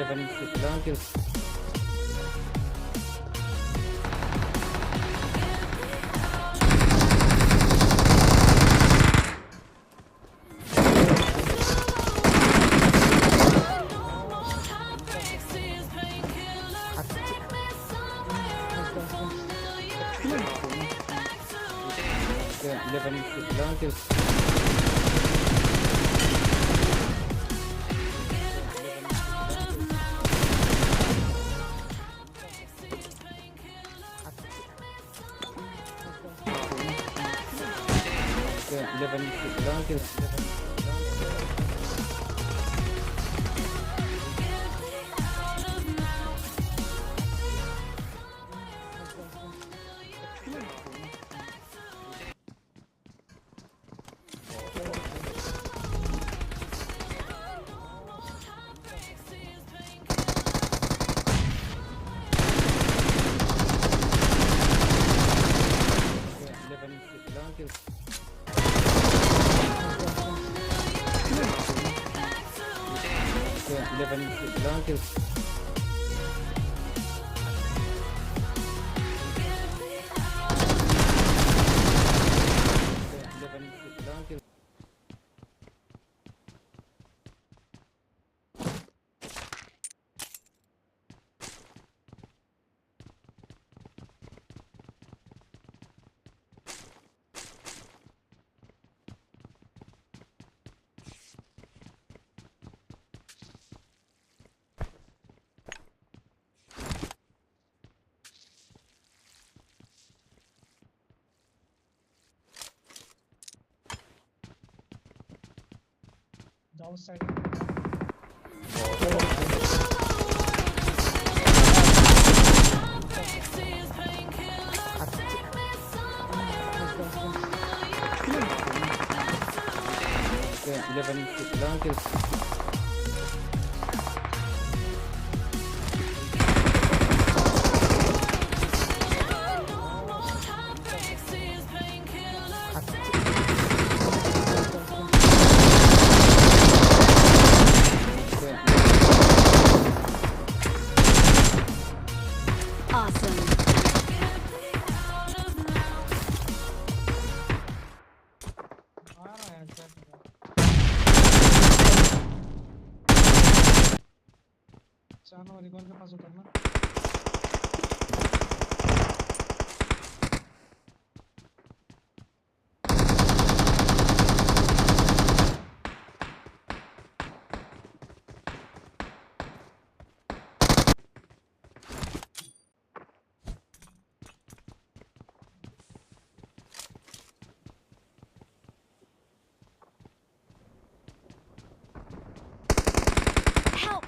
11 11 kills. 11 11 kills. 11 11 kills. 11 11 kills. 11 11 kills. 11 11 kills. Downside. 11 11 kills. Awesome. आ रहा है chat में। चानो रिकॉल के पास उतरना। Help!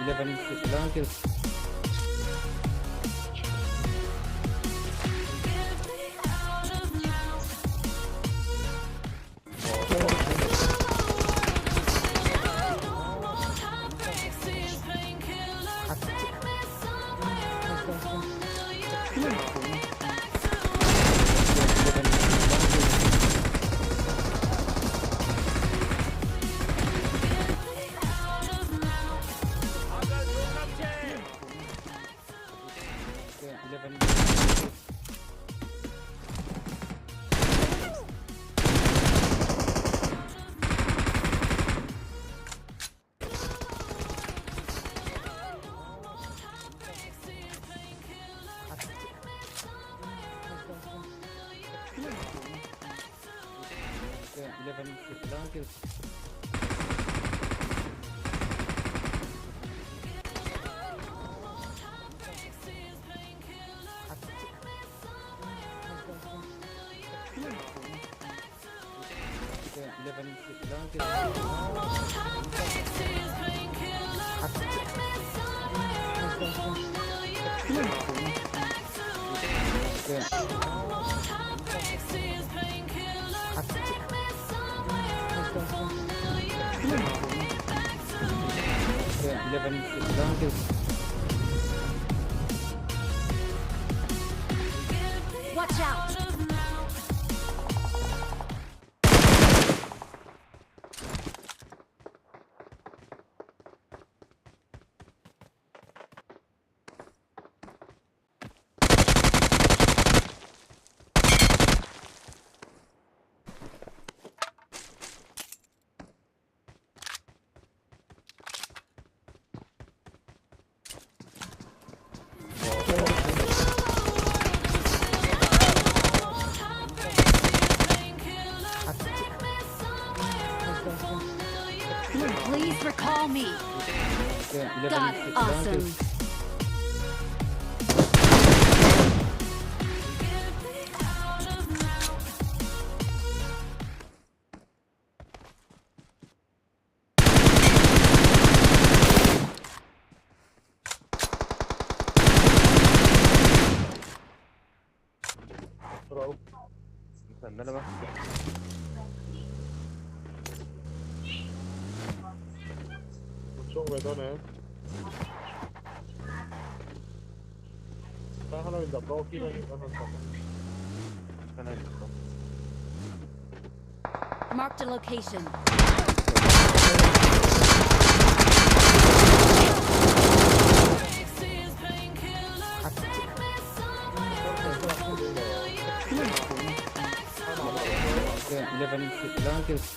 11 11 kills. 11 11 kills. 11 11 kills. 11 11 kills. 11 11 kills. Watch out! Please recall me. Got it. Awesome. Merhaba. Chong ve dawn em? Ta khan lo in dap rawh khi an rawn dap ang. Kan lo in dap rawh. Marked a location. 11 11 kills.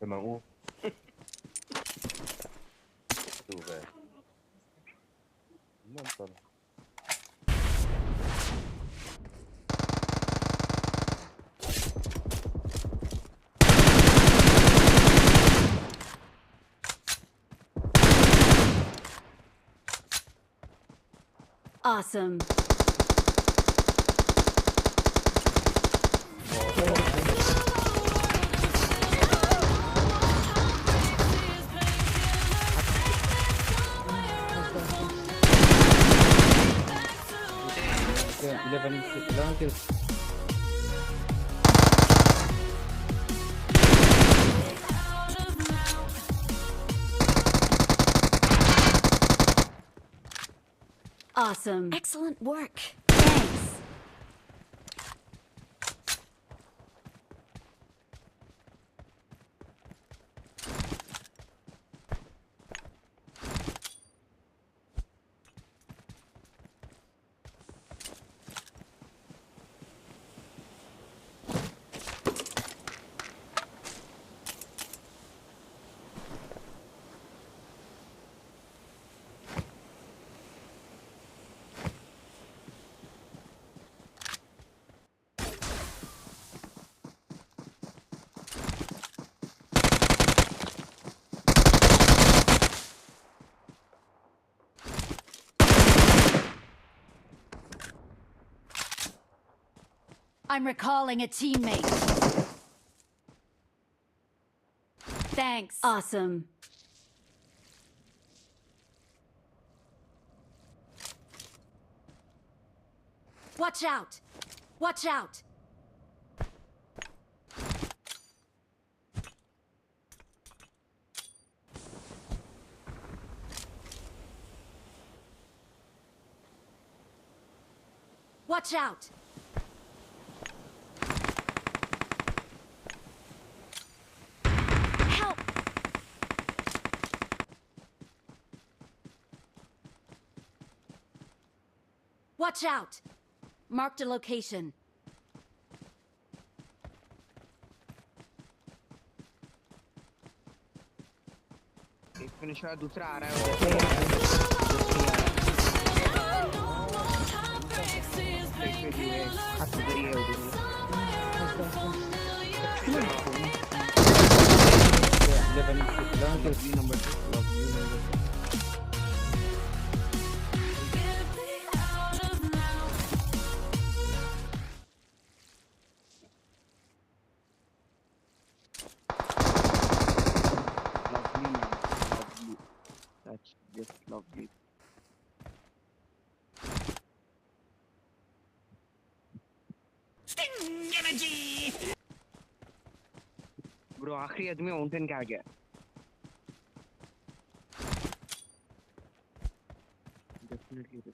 Memang u. Tu ve. Nonton. Awesome. 11 11 kills. Awesome. Excellent work. Thanks. I'm recalling a teammate. Thanks. Awesome. Watch out! Watch out! Watch out! Help! Watch out! Marked a location. Finish हुआ, दूसरा आ रहा है वो। एक पे भी है, हाथ उधर ही है, उधर ही है। 11 11 kills. Lovely number 2, lovely number 2. Lovely man, lovely. That's just lovely. Bro आखिरी आदमी माउंटेन के आ गया। डेफिनेटली।